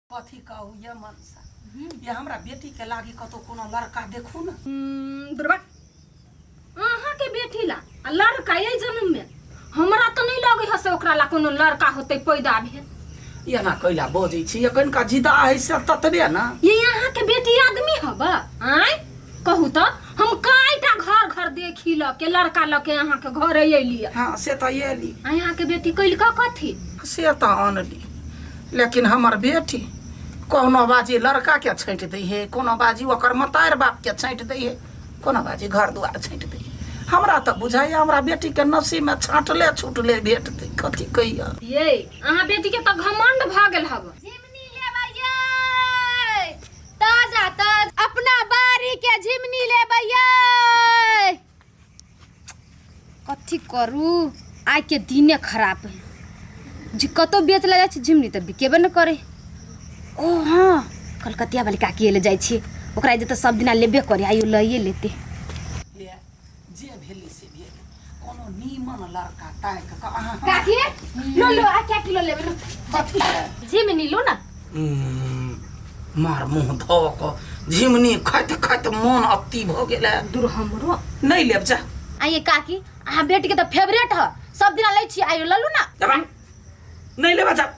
कथी कहू ये मनसा ये हमरा बेटी के लागी कतौ कोनो लड़का देखू ना। दुर्गा अहाँ के बेटी ला आ लड़का एहि जन्म में हमरा तऽ नहि लगै है से ओकरा ला कोनो लड़का होतै पैदा भेल। एना कैला बजै छी ये कनिका जिदा है से ततबे ना। ये अहाँ के बेटी आदमी हब आँय कहू तऽ हम कएटा घर घर देखी ल के लड़का ल के अहाँ के घर अयली। हाँ से तऽ एली। आ अहाँ के बेटी कैलका कथी? से तऽ अनली लेकिन हमर बेटी कोनो बाजी लड़का के छाँटि दै है, कोनो बाजी ओकर मतार बाप के छाँटि दै है, कोनो बाजी घर दुआर छाँटि दै है। हमरा तऽ बुझाइए हमरा बेटी के नसीब में छाँटले छूटले भेटतै। कथी कहिया ये अहाँ बेटी के तऽ घमंड भऽ गेल हब। झिमनी लेबै यै ताजा ताजा अपना बाड़ी के झिमनी लेबै यै। कथी करू आइ के दिने खराब है जे कतौ बेच ला जाइ छी झिमनी तऽ बिकेबे नहि करे। ओ हाँ कलकतिया वाली काकी ले जाइ छी ओकरा जे तऽ सब दिना लेबे करे आइयो लइए लेते। ले जे भेलै से भेलै कोनो नीमन लड़का ताकि कऽ अहाँ काकी लो लो आ क्या किलो लेबै लो। कथी है? झिमनी लो ना। मार मुँह धऽ कऽ झिमनी खाइत खाइत मन अत्ती भऽ गेल है। दूर हमरो नहि लेब जा। आइए काकी अहाँ बेटी के तऽ फेवरेट है सब दिना लै छी आइयो ललू ना। जा भाई, नहि लेब जा।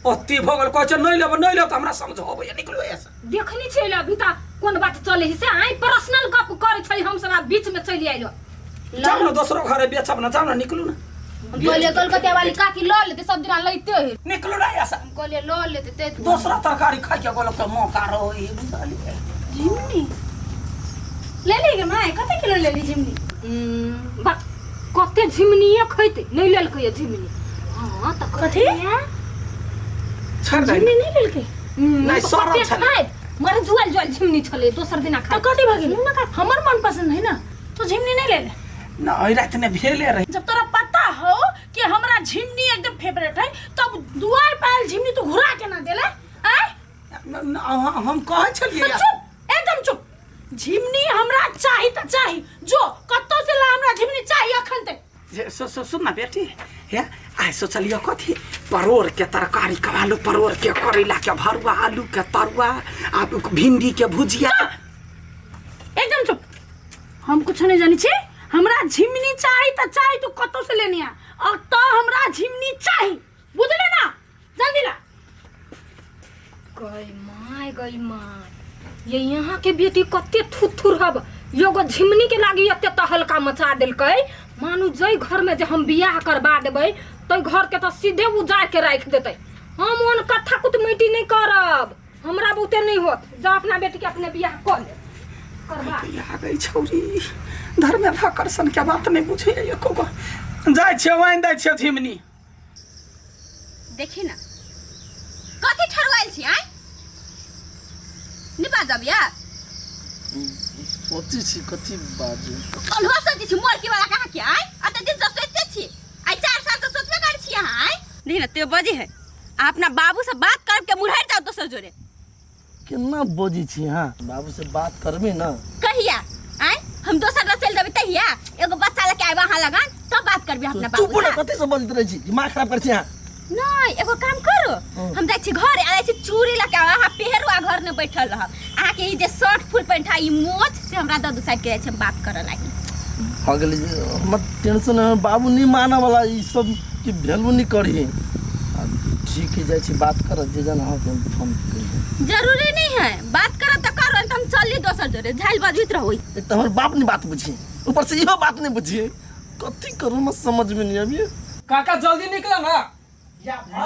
अत्ती भऽ गेल कहै छै नहि लेब नहि लेब तऽ हमरा समझ अबैया निकलू एहिसँ। देखनी छै अभी तक कोन बात चले है से आई पर्सनल गप करे छै हम सब बीच में चलि आइलो। जाउ ने दोसरो घरे बेचब ना, जाउ ने निकलू ना। हम कहलिए कलकतिया वाली काकी ल लेते सब दिना लैते है। निकलू ना ऐसा। हम कहलिए ल लेते ते दुआरे। दोसरा तरकारी खाइ के गोलक के मौका रहे बुझलिए। झिमनी ले ली गे my, कते किलो ले ली झिमनी? बा कते झिमनीए खैते नहीं लेलकै ये झिमनी। हां त कथी? छोड़ दे। झिमनी नहीं लेलकै? नहीं, तऽ सड़ल कते छलै। खाइत? मरे जुआल जुआल झिमनी छलै दोसर दिना तऽ खाइत। कथी भऽ गेलै? हमर मन पसंद है ना तो झिमनी नहीं ले ले। ना एहि राति ने भेले रहे। जब तोरा पता हो कि हमरा झिमनी एकदम फेवरेट है तब दुआर पर आयल झिमनी तू घुरा के ना देले आय? न, न, हम कहै छलियै तो चुप एकदम चुप। झिमनी हमरा चाही त चाही, जो कतौ से ला हमरा झिमनी चाही अखन तक। जे, सुन ना बेटी, हे आइ सोचलियो कथी परोड़ के तरकारी कबालू, परोड़ के करैला के भरुआ, आलू के तरुआ आ भिंडी के भुजिया। चुप एकदम चुप, हम कुछ नहीं जानी छी। हमरा झिमनी चाही त चाही, तू कतौ से लेने आ और तो हमरा झिमनी चाही, बुझले ना? जल्दी ला। गई my गई my, ये यहाँ के बेटी कते थुथुर हब, एगो झिमनी के लागी एते तहलका मचा देलकै। मानू जै घर में जे हम बियाह करबा देबै तै घर के तो सीधे उजाड़ के राखि देतै। हम ओन कथा कुटमैती नहीं करब, हमरा बहुते नहीं होत। जा अपना बेटी के अपने बियाह कऽ ले करबा। आ गई छौरी धर्मेंद्र सन के बात नहीं बुझे एको गो। जाइ छियौ आनि दै छियौ झिमनी। देखी ना कथी ठरुआइल छी आइ नहीं बाजब या? सोचै छी कथी बाजू। कल्हुआ सोचै छी मोरकी वाला कहाँ के आइ? अते दिन से सोचते छी आइ 4 साल से सोचबे करै छी अहाँ आइ। देखी ना ते बजे है आ अपना बाबू से बात करब के मुरहरि जाओ दोसर जोरे। केना बजै छी अहाँ? बाबू से बात करबी ना। कहिया आइ हम दोसर लग चलि देबै तहिया एगो बच्चा लके आबि अहाँ लगन तब बात करबी अपना बाबू चुप ना से। कथी से बजैत रहै छी दिमाग खराब करै छी अहाँ। नहीं एगो काम करू हम जाइ छी घर आबै छी चूड़ी लके आब अहाँ पेहरू आ घर में बैठल रहब। अहाँ के ई जे शर्ट फुल पैंट है ई मोच से हमरा दू साइड के जाइ छी हम बात करऽ लागी। भऽ गेलै हमर टेंशन है बाबू नहीं मानऽ वाला ई सब कि वैल्यू नहीं करी। ठीक है जाइ छी बात करऽ जे जन अहाँके हम फोन करी। जरूरी नहीं है बात करब तऽ करू नहीं तऽ हम चलली दोसर जोरे झाइल बजबैत रहू। एक तऽ हमर बाप नहीं बात बुझी ऊपर से इहो बात नहीं बुझी कथी करू हमरा समझ में नहीं आबी। काका जल्दी निकला ना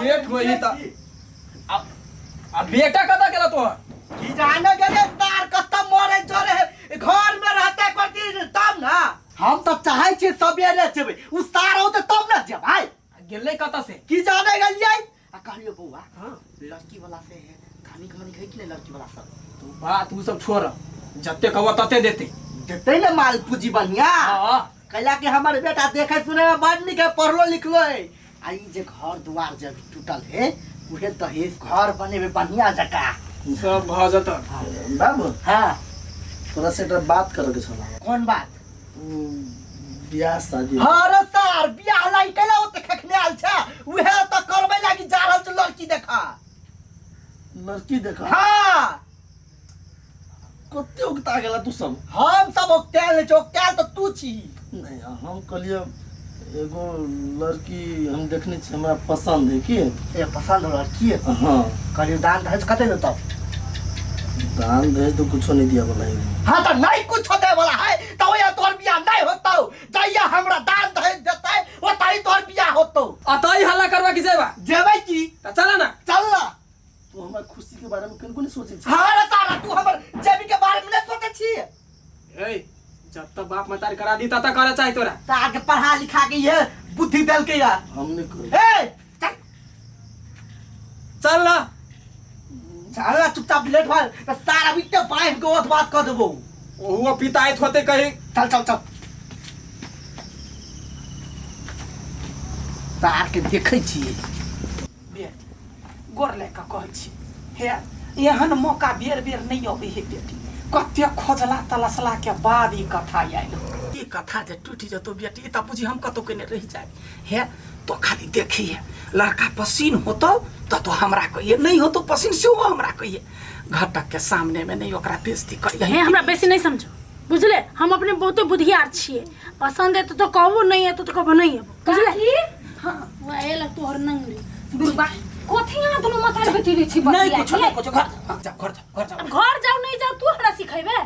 लेट होई त आ बेटा कता गेला तोहर? की जाने गेले तार कत्ता मरे जरे है घर में रहते करती तब ना। हम तो चाहे छी सबेरे जेबै उ सार होते तब ना जेबै। गेलै कता से? की जाने गेलियै? आ कहलियो बौआ लड़की वाला से है धनिक मनिक है कि नहीं लड़की वाला सब? तू बात उ सब छोड़ जते कहबो तते देते। देते ने माल पूंजी बढ़िया। हाँ। कैला कि हमर बेटा देखे सुने में बड़ नीक है पढ़लो लिखलो है। आ ई जे घर दुआर जे टूटल है उहे दहेज घर बनेबे बढ़िया जका सब भऽ जतऽ। बाबू हाँ तोरा से एकटा बात करे के छला। कोन बात? बियाह शादी। हाँ रे सर बियाह लागि कैला ओते खखने आयल छै उहे तऽ करबै लागि जा रहल छै लड़की देखा। लड़की देखा हाँ कते उगता गेला तू सब हम सब ओकतायल नहि छी ओकतायल तऽ तू छी नहीं हम कहलिए एगो लड़की हम देखने छी हमरा पसंद है की ए पसंद हो लड़की है हाँ कहलियो दान दहेज कते देतौ दान दहेज तो कुछो नहीं दिया वाला है हाँ तऽ नहीं कुछो दे वाला है तऽ ओया तोहर बियाह नहीं होतौ जहिया हमरा दान दहेज देतै ओतही तोहर बियाह होतौ अतई हल्ला करवा की जेबा जेबै की त चला ना चल ना तू हमरा खुशी के बारे में कनको नहीं सोचे छी हाँ रे सारा तू हमर जेबी के बारे में नहीं सोचे छी ए जब तक बाप मतारी करा दी तब तक करे चाही तोरा तार के पढ़ा लिखा के ये बुद्धि देलकै या हम नहीं करी ए चल चल ना चल ना चुपचाप लेट भर त सारा अभी ते बाइफ के ओत बात कर देबो ओहुओ पिताइत होते कहीं चल चल चल तार के देखै छियै बेटी गोर लए कऽ कहै छी हे एहन मौका बेर बेर नहि अबै है बेटी कते खोजला तलसला के बाद ई कथा आयल ई कथा जे टूटि जेतौ बेटी तऽ बुझी हम कतौ केने रहि जायब हे तो खाली देखी है लड़का पसीन होतौ तऽ तो हमरा कहिए नहि होतौ पसीन सेहो हमरा कहिए घटक के सामने में नहीं ओकरा बेइज्जती करिए हे हमरा बेसी नहीं समझो बुझले हम अपने बहुते बुधियार छियै पसंद है तो कहबो नहीं है तो कहबो नहीं है बुझले हाँ वह एलक तोहर नंगरी दुर्गा कथी अहाँ दुनू मतार बेटी रे छी नहीं बतियाइ कुछ नहीं कुछ घर जाओ घर जाओ घर जाओ अब घर जाओ नहीं जाओ तू हमरा सिखेबे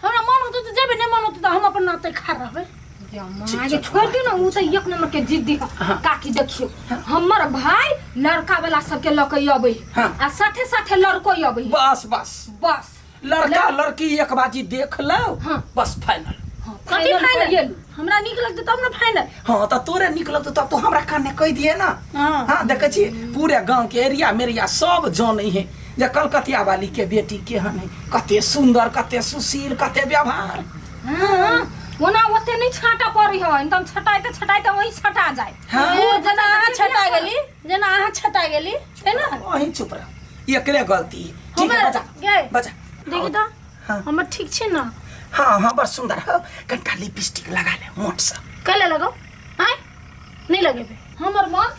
हमरा मन होतौ तऽ जेबै नहीं मन होतौ तऽ हम अपन नाते खा रहबै माँ ये छोड़ दियौ ने उ तऽ एक नंबर के जिद्दी है काकी देखियौ हमर भाई लड़का वाला सबके लऽ के अबै है हाँ। आ साथे साथे लड़को अबै है बस बस बस लड़का लड़की एक बाजी देख लो हाँ। बस फाइनल हाँ, कथी फाइनल फाइनल करिए लू। हमरा नीक लगतै तब ने फाइनल हाँ तो तोरे निक लगतौ तब तो हमरा काने कह दिए ना हाँ। हाँ देखे छी पूरे गांव के एरिया मेरिया सब जाने है जे कलकतिया वाली के बेटी केहन है कते सुंदर कते सुशील कते व्यवहार हाँ, ओना ओते नहीं छाटा पड़ी है एकदम छटाइते छटाइते वही छटा जाए हाँ। ओ, जेना अहाँ छटा गेली जेना अहाँ छटा गेली है ना अहीं चुप रह एकरे गलती है। ठीक है हमरा- बजा गे। बजा देखी तऽ हाँ। हमर ठीक छै ने हाँ हाँ बड़ सुंदर हो कनिका लिपस्टिक लगा ले मोट से कैले लगाउ आँय नहि लगेबै हमर मन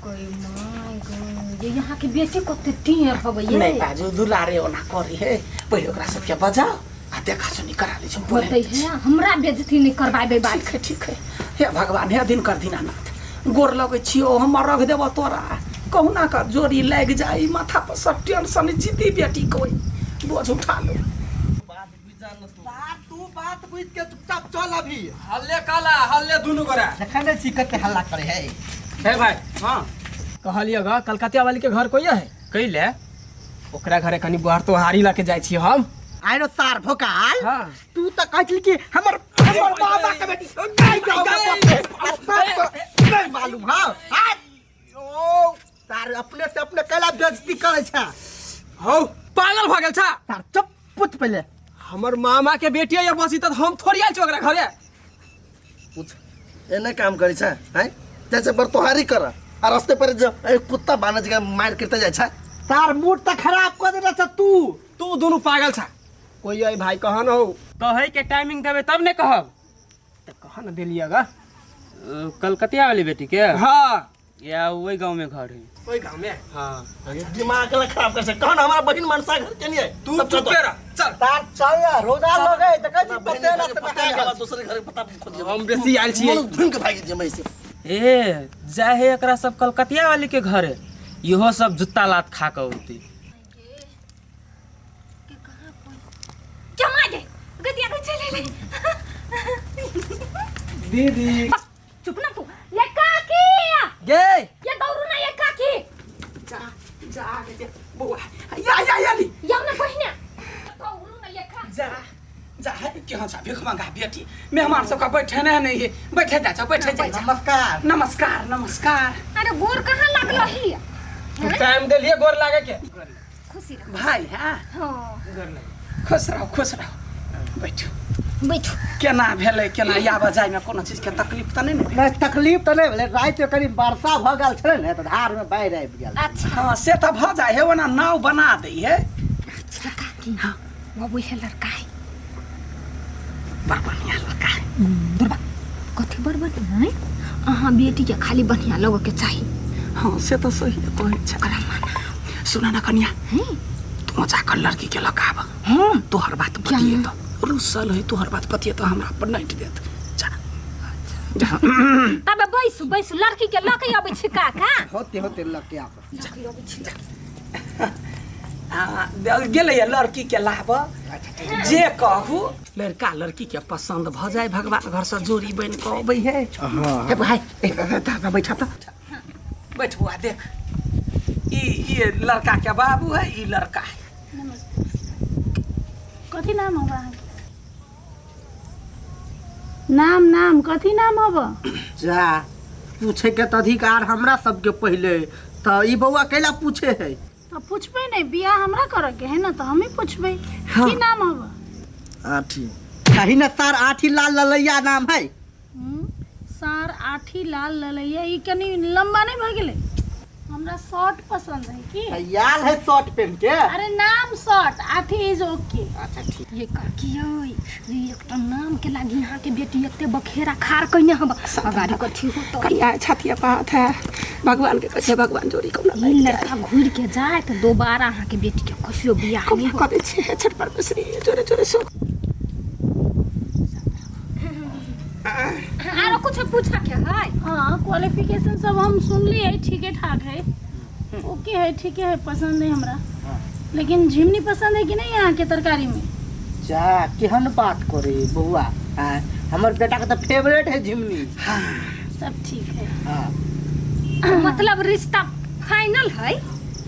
गई माय गई ये यहाँ के बेटी कते टेढ़ हवे ये नहीं बाजू दुलारे ओना करी है पहिले ओकरा सबके बजाओ आ देखा सुनी करा दै छै बोले होते है हमरा बेइज्जती नहीं करवाबे बात ठीक है ठीक है हे भगवान हे दिनकर दीनानाथ गोर लगै छियौ हम रख देबऽ तोरा कहुना का जोड़ी लागि जाई माथा पर सब टेंशन जिद्दी बेटी कोई बोझ उठा लो सार तू बात बुझ के चुपचाप चल अभी हल्ले काला हल्ले दुनू गोरा देखै नहि छी कते हल्ला करे है हे भाई हाँ कहलिए गा कलकतिया वाली के घर कोई है कैले ओकरा घरे कनी बुहार तोहारी लके जाइ छी हम आइनो सार भोकाल हाँ। तू तऽ कहै छली कि हमर हमर बाबा के बेटी गाय गाय नहीं मालूम हाँ आ, ओ सार अपने से अपने कैला बेइज्जती करै छै हौ पागल भऽ गेल छा सार चुप पुत पहिले हमर मामा के बेटी है बसी तऽ हम थोड़ी आयल छी ओकरा घरे कुछ एने काम करै छै हैं जैसे बर तोहारी कर आ रास्ते पर जो ए, कुत्ता बानस के मार करते जाइ छै सार मूड तऽ खराब कऽ देने छ तू तू दुनू पागल छा कोई आई भाई कहन हो कहै के टाइमिंग देबै तब ने कहब तऽ कहन देलिए गा कलकतिया वाली बेटी के हाँ या वही गांव में घर है ओहि गांव में हाँ अरे दिमाग ला खराब कर छै कहन हमारा बहिन मनसा घर के नहीं है तू चुप रह चल तार चल ना रोजा लगे देखै छी पसेना से पता नहा गेल। दूसरे घर के पता खोज हम बेसी आयल छियै मन धुन के भागि जेबै से ए जाय है एकरा सब कलकतिया वाली के घरे इहो सब जुत्ता लात खा के औती जमा गे गदिया के चले ले दीदी बस चुप ना तू ये काकी गे ये दौड़ू ना ये काकी जा जा गे बौआ या या या ली या ना बहिना दौड़ू ना ये काकी जा जा है के जा भीख मांगा बेटी मेहमान सबका बैठे नहीं नहीं है बैठे जा जा बैठे जा जा। नमस्कार नमस्कार नमस्कार अरे गोर कहाँ लागल ही तू टाइम देलिए गोर लागे के खुशी रहो भाई हाँ हाँ खुश रहो खुश रहो बैठो बैठो केना भेलै केना आबऽ जायमे कोनो चीजके तकलीफ तऽ नहि ने भेलै नहि तकलीफ तऽ नहि भेलै रातिमे कनि वर्षा भऽ गेल छलै ने तऽ धारमे बाढ़ि आबि गेल अच्छा हँ से तऽ भऽ जाइ है ओना नाव बना दै है अच्छा काकी हाँ वो वही लड़का है बड़ बढ़िया लड़का है दुर्गा कथी बड़ बढ़िया है अहाँ बेटी के खाली बढ़िया लगऽ के चाही हँ से तऽ सही कहै छै ओकरा माना सुन न कनिया, तू जाकर लड़की के लकाब। हम तोहर बात पतिए तो रुसल है, तोहर बात पतिए तो हमरा पर नाइट देत। जा जा। तब बैसू बैसू, लड़की के लके अबै छी काका। होते होते लके आब। गेलै लड़की के लाब, जे कहू लड़का लड़की के पसंद भ जाए, भगवान घर से जोड़ी बन के अबै है। हे भाई, बैठा त बैठ बुआ, देख ई ई लड़का के बाबू है, ई लड़का है। नमस्ते, कथी नाम हब अहाँके? नाम नाम कथी नाम हब? जा पूछे के तऽ अधिकार हमरा सबके पहिले, तऽ ई बौआ कैला पूछे है? तऽ पूछबै नहि, बियाह हमरा करऽ के है ना, तऽ हमही पूछबै। हाँ। की नाम हब? आठी। कही ना सार आठी लाल ललैया नाम है। सार आठी लाल ललैया, ई कनी लंबा नहीं भऽ गेलै? हमरा शॉर्ट पसंद है की। याल है शॉर्ट पहन के। अरे नाम शॉर्ट, आठी is okay. अच्छा ठीक। ये काकी यै, ये एकटा नाम के लागी यहाँ के बेटी एते बखेरा खार कइने हम अगाड़ी कथी होतो। कनिया छातिया पात है, भगवान के कहै भगवान जोड़ी कौना ई लड़का घुर के जाए तो दोबारा अहाँ के बेटी के कहियो बियाह नहीं कौना कह दै छै छठ परमेश्वरी जोरे जोरे सो। आरो कुछ पूछा के है? हाँ, क्वालिफिकेशन सब हम सुनलिए, ठीके ठाक है, ओके है, ठीके है, पसंद है हमरा। लेकिन झिमनी पसंद है कि नहीं यहाँ के तरकारी में? जा केहन बात करे बौआ, हाँ, हमर बेटा के तो फेवरेट है झिमनी। सब ठीक है। हाँ। मतलब रिश्ता फाइनल है?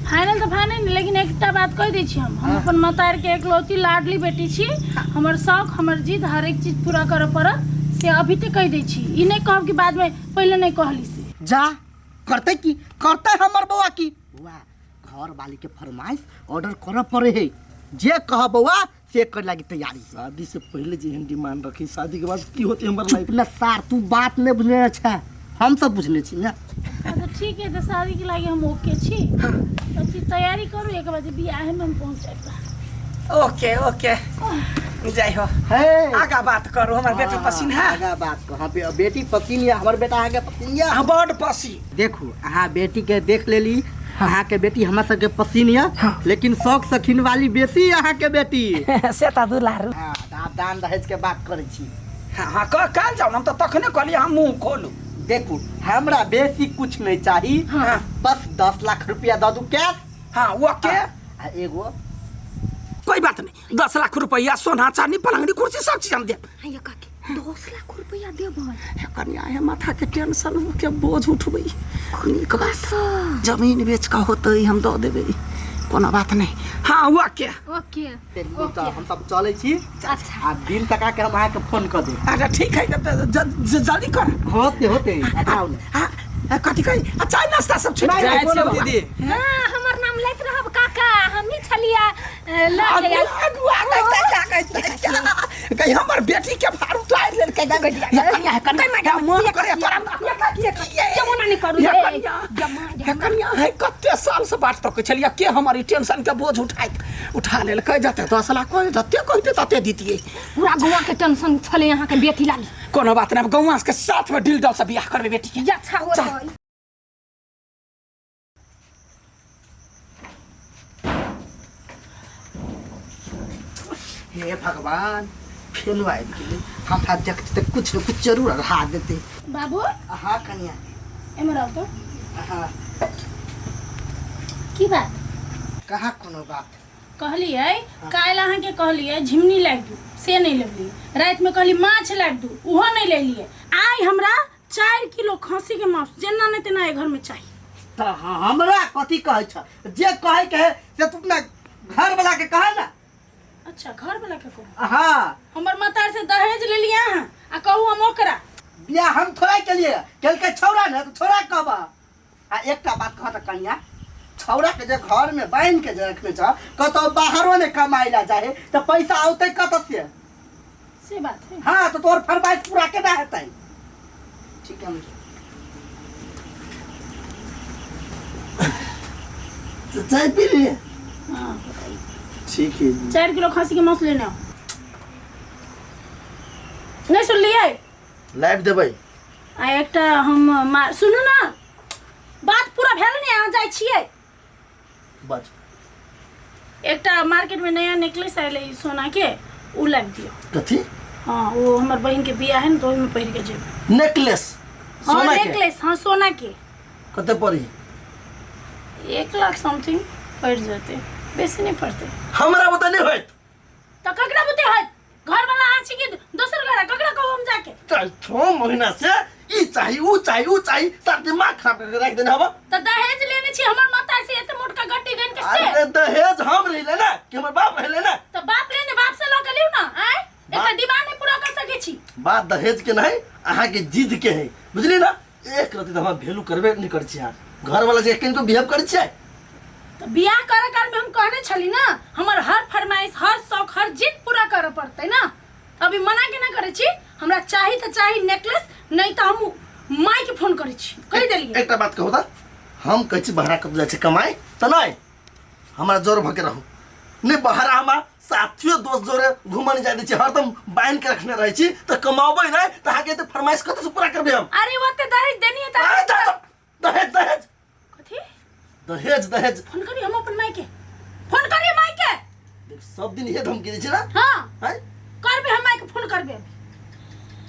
फाइनल तो फाइनल, लेकिन एकटा बात कह दै छी हम अपन मतार के एकलौती लाडली बेटी छी, हमर शौक हमर जिद हर एक चीज पूरा करऽ पड़त, से अभी तक कह दै छी। ई नहीं कहब कि बाद में पहले नहीं कहली से। जा करते की करते हमर बौआ की, बौआ घर वाली के फरमाइश ऑर्डर करऽ पड़े है, जे कह बौआ से करे लागी तैयारी। शादी से पहले जे एहन डिमांड रखी, शादी के बाद की होती हमर लाइफ? चुप न सार, तू बात नहीं बुझने छै, हम सब बुझने छी ना। हाँ, तो ठीक है, तो शादी के लागी हम ओके छी। सब चीज तैयारी करू, 1 बजे बियाह में हम पहुँच जाएब। ओके ओके, जय हो। हे आगा बात करू, हमर बेटी पसीन है। आगा बात करू, हाँ, बेटी पसीन या हमर बेटा आगे पसीन या? हाँ, बड पसीन। देखू अहाँ बेटी के देख लेली, अहाँ के बेटी हमरा सबके पसीन या। हाँ। लेकिन शौक सखीन वाली बेसी अहाँ के बेटी। से त दुलारू। हाँ, तऽ आब दान दहेज के बात करै छी। हाँ हाँ, काल जाउ, हम तऽ तखने कहलियै हम मुँह खोलू। देखू हमरा बेसी कुछ नहीं चाही। हाँ। बस 10 लाख रुपया दऽ दू कैश। हाँ ओके। आ एगो कोई बात नहीं, 10 लाख रुपया सोना चांदी पलंगड़ी कुर्सी सब चीज हम देब। हाँ, ये काकी 10 लाख रुपया देबै। कनिया है माथा के टेंशन के बोझ उठबै, नीक बात, जमीन बेच कऽ होतै हम दऽ देबै, कोनो बात नहीं। हाँ ओके ओके तऽ हम सब चलै छी। अच्छा। आ दिन तका के हम अहाँके फोन कऽ देब। अच्छा ठीक है, जल्दी कर। होते होते आउ ने। हाँ कथी कही, आ चाय नाश्ता सब छुटि नहीं, जाइ नहीं, छै। कोनो दीदी। हाँ, हमर नाम लैत रहब काका, हमही छलियै लऽ के आयल। अगुआ कहीं हमर बेटी के भार उतारि लेलकै। कनिया कनिया मन करे तोरा जमाना नहि करू ये रे। कनिया, हे कनिया है कते साल से बाट तकै छलियै के हमर ई टेंशन के बोझ उठाइत उठा लेलकै। जते 10 लाख कहै जते कहते तते दितियै। पूरा गौआ के टेंशन छलै अहाँ के बेटी लागी। कोनो बात नहीं, गौआ के साथ में डील डॉल से बियाह करबै बेटी के। अच्छा होतै। हे भगवान, फेनो आबि गेलै, हमरा देखते तऽ कुछ ने कुछ जरूर अढ़ा देतै। बाबू। हाँ कनिया। एम्हर आउ तऽ। हाँ। की बात? कहाँ कोनो बात। कहलियै काल्हि अहाँके कहलियै झिमनी लाबि दू, से नहीं लेबलियै। रातिमे कहली माछ लाबि दू, ओहो नहीं लेलियै। आइ हमरा 4 किलो खस्सी के मांस जेना नहीं तेना एहि घरमे चाही। तऽ हमरा कथी कहै छ, जे कहै के है से तू अपना घर वाला के कह ना। अच्छा घर वाला के कहू? हाँ। हमर माता से दहेज लेलियै अहाँ आ कहू हम ओकरा। बियाह हम थोड़ा केलियै, केलकै छौड़ा ने, तऽ छौड़ा कहबा। आ एकटा बात कह तऽ कनिया, छौड़ा के जे घर में बान्हि के जे रखने छ, कतौ बाहरो ने कमाइ ला जाहे तऽ पैसा औतै कतऽ से? से बात है। हाँ तऽ तोहर फरमाइश पूरा केना हेतै? ठीक है। चाय पी लिए? हाँ। ठीक है। 4 किलो खस्सी के मांस लेने आओ। नहीं सुनलियै? लाइव देबै। आ एकटा हम सुनू ना, बात पूरा भेल नहीं, अहाँ जाइ छियै। बाज। एकटा मार्केट में नया नेकलेस आयल है सोना के, उ लाबि दियौ। कथी? हाँ, वो हमर बहिन के बियाह है न, तो ओहिमे पहिर के जेबै। नेकलेस? हाँ। सोना के? नेकलेस, हाँ, सोना के। कते पड़ी? 1 लाख समथिंग पड़ि जेतै, बेसी नहि पड़तै। हमरा बता नहीं होइत। तऽ ककरा बुते होयत? घर वाला अहाँ छी कि दोसर घर? ककरा कहू हम जाके? चल, 6 महीना से ई चाही, ऊ चाही, ऊ चाही, सार दिमाग खराब करके राख देने हवा। तऽ दहेज लेने छी हमर माता से एते मोटका गड्डी गन के से। अरे, दहेज हम रहिले ना कि हमर बाप रहिले ना? तऽ बाप लेने, बाप से लऽ के लिउ ना। आय, एकटा डिमांड नहि पूरा कर सकै छी? बात दहेज के नहीं, अहाँ के जिद के है, बुझली ना? एक रति तऽ हमरा वैल्यू करबे नहीं करै छी अहाँ। घर वाला जे किनको बिहेव करै छियै। तऽ बियाह करे काल में हम कहने छली ना, हमर हर फरमाइश, हर शौक, हर जिद पूरा करे पड़तै ना। अभी मना के ना करै छी। हमरा चाही तऽ चाही नेकलेस, नहीं तऽ हम माय के फोन करै छी, कहि देलियै। एकटा बात कहू तऽ, हम कहै छी बहरा कतौ जाइ छै कमाइ तऽ नहि हमरा जोर भऽ के रहू। नहि बहरा हमरा साथियो दोस्त जोरे घूमऽ नहि जाइ दै छी, हरदम बान्हि के रखने रहै छी। तऽ कमाबै नहि तऽ अहाँके एते फरमाइश कतऽसँ पूरा करबै हम? अरे, ओते दहेज देनी है अरे, तऽ दहेज, दहेज। कथी? दहेज, दहेज। फोन करी हम अपन माय के, फोन करी माय के। देख, सब दिन इहे धमकी दै छै ना? हाँ। आँय? करबे, हम माय के फोन करबे अभी,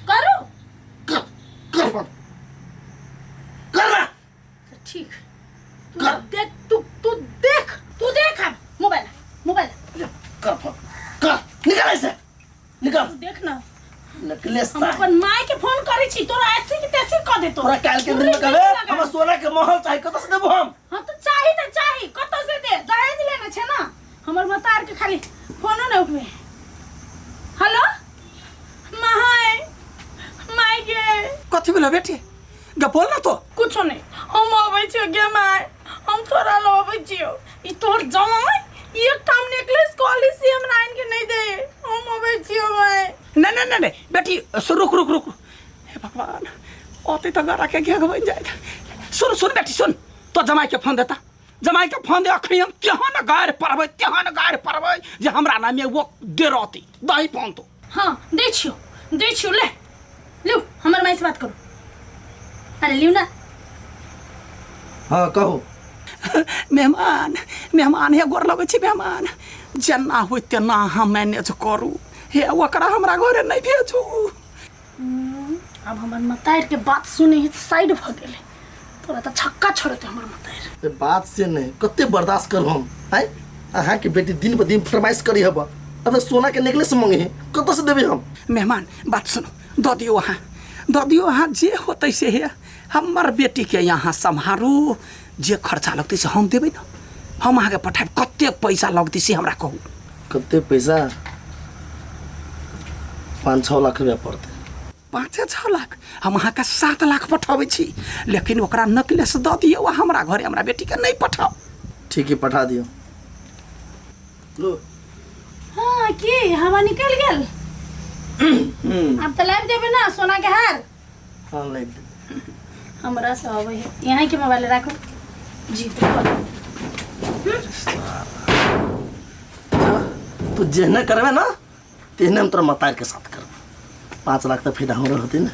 करू? कर, कर फोन, कर ना। तऽ ठीक, तू देख, तू तू देख, तू देख। अब मोबाइल, मोबाइल। कर फोन, कर, निकाल ऐसे निकाल। तू देख ना। नेकलेस। हम अपन माय के फोन करै छी, तोरा ऐसे की तैसे कह देतो। तोरा काल्हि के दिन में कहबे हमरा सोना के महल चाही, कतऽ से देबो हम? हाँ, तऽ चाही तऽ चाही, कतऽ से दे, दहेज लेने छै ना। हमर मतार के खाली फोनो नहि उठबे। हेलो, my, my गे। कथी भेलो बेटी गे? बोल ना तो। कुछो नहीं, हम अबै छियो गे माय, हम तोरा लग अबै छियो। ई तोहर जमाई एकटा हम नेकलेस कहली से हमरा आनि के नहीं दे। हम अबै छियो माय। नहीं नहीं नहीं नहीं बेटी, सुन, रुक रुक रुक। हे भगवान, ओते तो गरा के घेघ बन जाए। सुन, सुन बेटी, सुन तो, जमाई के फोन देता, जमाई के फोन दे। अखनी हम केहन गारि पड़बै, तेहन गारि पड़बै जे हमरा नामे वो दे रहती। दही फोन तो। हाँ, दै छियो, दै छियो, ले लिउ, हमर माय से बात करू। अरे, लिउ ना। हाँ, कहू। मेहमान, मेहमान, हे गोर लगै छी मेहमान। जेना होइ तेना अहाँ मैनेज करू। हे, ओकरा हमरा घरे नहि भेजू। आब हमर मतार के बात सुने ही साइड भऽ गेलै। तोरा तऽ छक्का छोड़ते हमर मतार। ए, बात से नहीं, कते बर्दाश्त करू हम? आय, अहाँके बेटी दिन ब दिन फरमाइश करी हब। अब तऽ सोना के नेकलेस मंगे है, कतऽ से देबै हम? मेहमान, बात सुनू, दऽ दियौ अहाँ, दऽ दियौ अहाँ, जे होतै से। हे, हमर बेटीके यहाँ सम्हारू, जे खर्चा लगतै से हम देबै ने। हम अहाँके पठायब, कतेक पैसा लगतै से हमरा कहू। कते पैसा? 5-6 लाख रुपया पड़तै। 5-6 लाख? हम अहाँके 7 लाख पठाबै छी, लेकिन ओकरा नेकलेस दऽ दियौ आ हमरा घरे हमरा बेटीके नहि पठाउ। ठीक है, पठा दियौ, लो। हाँ, की हवा निकल गेल? आब तऽ लाबि देबै ना सोना के हार? हाँ, लाबि देबै। हमरा से अबै है। यहाँ के मोबाइल राखू जी तो। तू जेहने करबे ना, तेहने हम तोरा मतार के साथ करब। 5 लाख तऽ फायदा हमरो होतै ने।